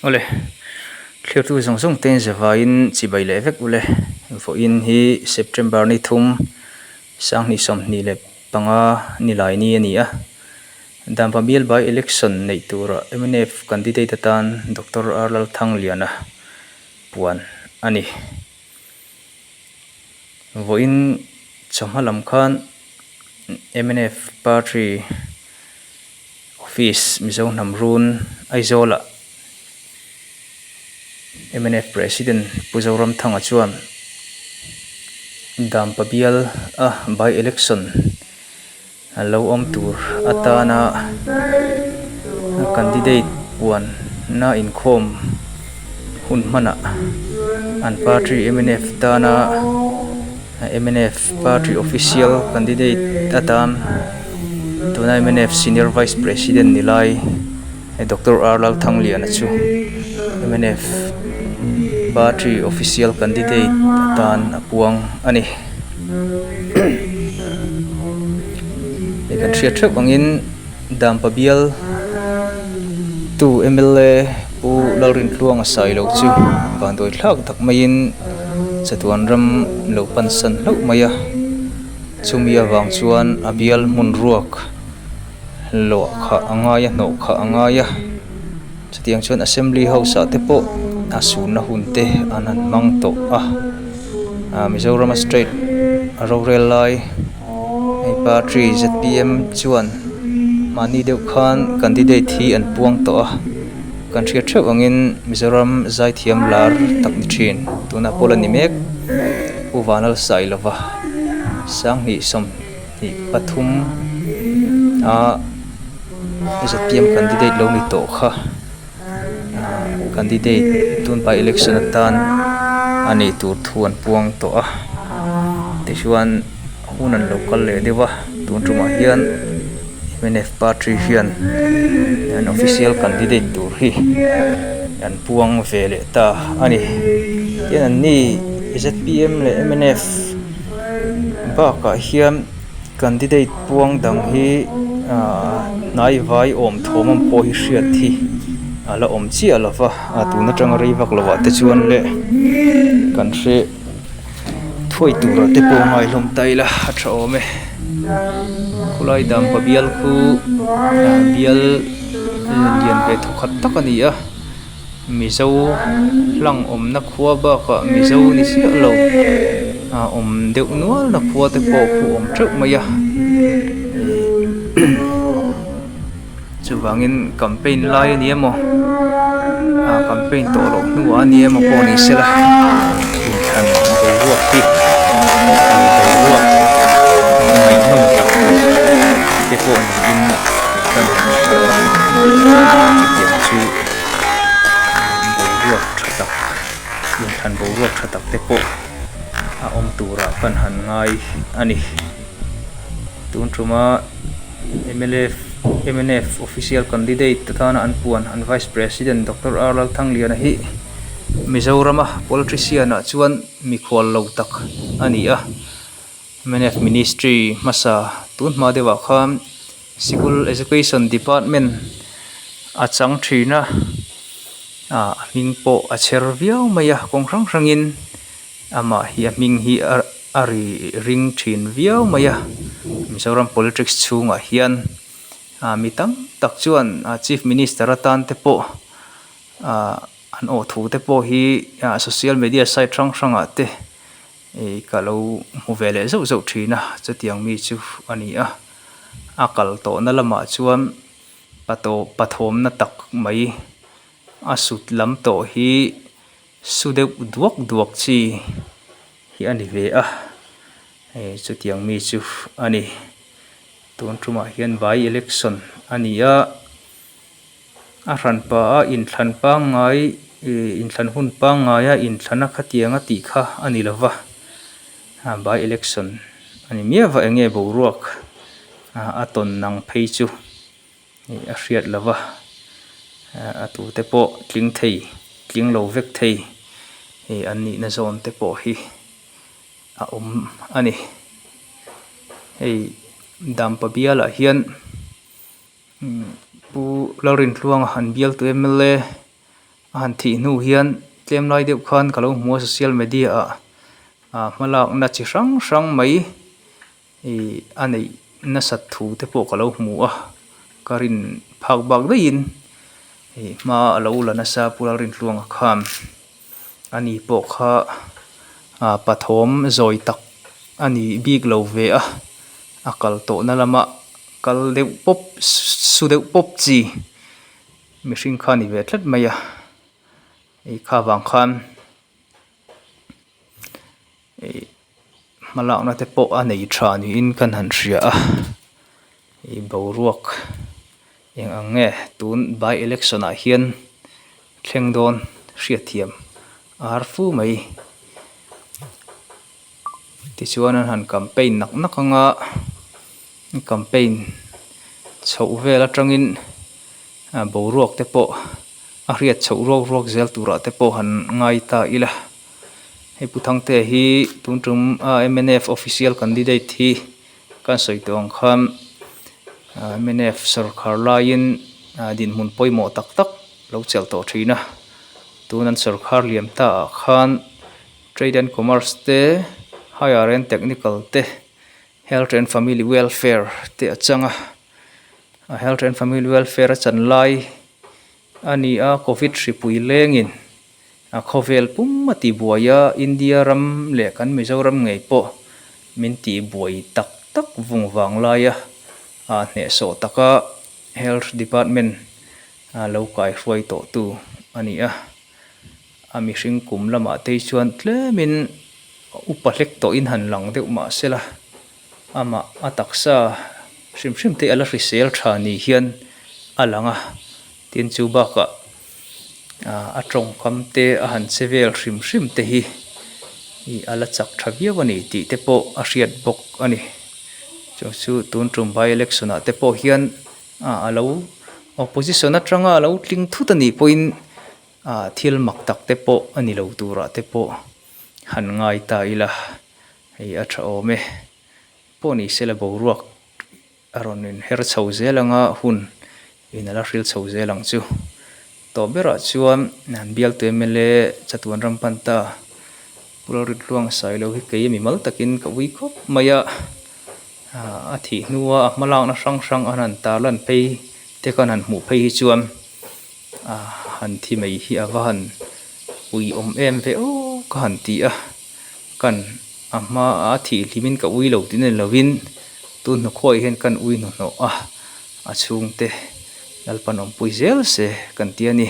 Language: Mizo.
Awle, thliartu zawng zawng te zavaiin chibai leh vek ule. Vawiin hi September ni thum sanghnih 25 ni lai ni a ni a. Dampa bial by election neih tura mnf candidate atan Doctor R Lalthangliana puan a ni. Vawiin chawhma lam khan mnf party Office Mizo hnam run Aizawlah mnf President Pu Zoramthanga chuan Dampa bial a by election a lo awm tur atana candidate puanna inkhawm hun hmanah an party mnf tana Mnf party official candidate atan tuna mnf senior vice president ni lai Doctor R Lalthangliana chu mnf party official candidate atan a puang a ni. Hei kan hriat theuh angin Dampa bial tu mla Pu Lalrintluanga Sailo chu vanduai thlak tak maiin chatuan ram lo pansan hlauh mai a, chumi avang chuan a bial hmun ruak luah kha a ngai a, hnawh kha a ngai a, chutiang chuan assembly house ah te pawh a sunna hun te an han hmang tawh a, ah Mizoram a state a rorel lai hei party zpm chuan mahni deuh khan candidate hi an puang tawh a. Kan hriat theuh angin Mizoram zaithiam lar tak ni thin tunah pawh la ni mek Pu Vanal Sailova sanghnih 23 a zpm candidate lo ni tawh kha candidate tun by election atan a nih tur thu an puang tawh a tichuan hun an lo kal leh deuh a tun tumah hian. Mnf party hian an official candidate tur hi an puang ve leh ta a ni. Tin an ni zpm leh mnf bakah hian candidate puang dang hi ahh hnai vai awm thawm ang pawh hi hriat hi a la awm chiah lo va a tun atanga rei vak lovah te chuan le kan hre. Thuai turah te pawh ngai hlawm ta ila a tha awm e khulai dampa bial khu bial lian ve thawkhat tak a ni a mizo hlang awmna khua bakah mizo ni chiah lo a awm deuh nual na khua te pawh khu awm teuh mai a. Chuvangin campaign lai a ni emaw ah campaign tawh loh hnuah a ni emaw pawh ni sela inthlan boruak hi boruak ngaihnawm tak te pawh niin kan han hria a chutiang chu boruak tha tak inthlan boruak tha tak te pawh a awm turah kan han ngai a ni tun tuma. Mlf mnf official candidate atana an puan an vice president Doctor R Lalthangliana hi Mizorama politician ah chuan mikhual lo tak a ni a mnf ministry hmasa tun hma deuh ah khan sikul education department a chang thin a ah a hming pawh a chher viau mai a kawng hrang hrang in amah hi a hming hi a. A ri ring thin viau mai a, Mizoram politics chhungah hian ah mi tam tak chuan ah chief minister atan te pawh ah an awh thu te pawh hi ah social media site hrang hrangah te ih ka lo hmu ve leh zauh zauh thin a chutiang mi chu a ni a, a kal tawhna lamah chuan pathawmna tak mai a sut lam tawh hi su deuh duak duak chi. Hi a ni ve a, hei chutiang mi chu a ni. Tun tumah hian vai election a ni a, a hranpa a inthlan pangngai ih inthlan hun pangngai a inthlan a khatiang a tih kha a ni lova, by election a ni miau va eng nge boruak a tawn nang phei chu. Ih a hriat lo va a tute pawh tling thei tling lo vek thei ih an nihna zawn te pawh hi a awm a ni hei dampa bialah hian pu Lalrintluanga an bialtu mla. A han thih hnu hian tlem lai deuh khan ka lo hmu a social media ah ah hmalakna chi hrang hrang mai ih a neih nasat thu te pawh ka lo hmu a ka rin phak bak daihin ih hma a lo la nasa Pu Lalrintluanga khan ani pawh kha ah pathawm zawi tak a ni bik lo ve a a kal tawhna lama kal deuh pawp su deuh pawp chi. Mihring kha a ni ve tlat mai a, ih kha vang khan ih hmalakna te pawh a nei tha niin kan han hria a, ih boruak eng ang nge tun by election ah hian thleng dawn hriatthiam a har fu mai. Tichuan an han campaign nak nak anga campaign chhoh vel atangin boruak te pawh a hriat chhoh ruak ruak zel turah te pawh han ngai ta ila. Hei Pu Thangtea hi tun tum a mnf official candidate hi kan sawi tawh ang khan mnf sawrkhar laiin dinhmun pawimawh tak tak lo chelh tawh thin a, tun an sawrkhar liam ta ah khan. Trade and Commerce te, Higher and Technical te, Health and Family Welfare te a chang a. A Health and Family Welfare a chan lai a ni a, Covid hripui lengin a khawvel pum a tibuai a, India ram leh kan Mizoram ngei pawh min tihbuai tak tak vung vang laia a hnehsawh taka Health Department lo kaihruai tawhtu a ni a. A mihring kum lamah te hi chuan tlemin upa hlek tawhin han lang deuh mah sela, amah a taksa hrim hrim te a la hrisel tha ni hian a lang a, tin chu bakah a tawngkam te a han che vel hrim hrim te hi ih a la chak tha viau a ni tih te pawh a hriat bawk a ni. Chu chu tun tum by election ah te pawh hian a lo opposition atanga a lo tling thut a nih pawhin Ah thil mak tak te pawh a ni lo turah te pawh han ngai ta ila, hei a tha awm e. Pawh ni sela boruak a rawn in her chho zel anga hun in a la hril chho zel ang chu. Tawh berah chuan an bialtu mla chatuan ram pan ta Pu Lalrintluang Sailo hi kei mimal takin ka ui khawp mai a, a thih hnua a hmalakna hrang hrang an han tarlan phei te khan han hmuh phei hi chuan A han thi mai hi a va han ui awm em ve aw ka han ti a, kan a hma a thih hlimin ka ui lo tih na ni lovin tun hnukhawi hian kan ui hnuhnawh a, a chhungte Lalpan awmpui zel se kan ti a ni.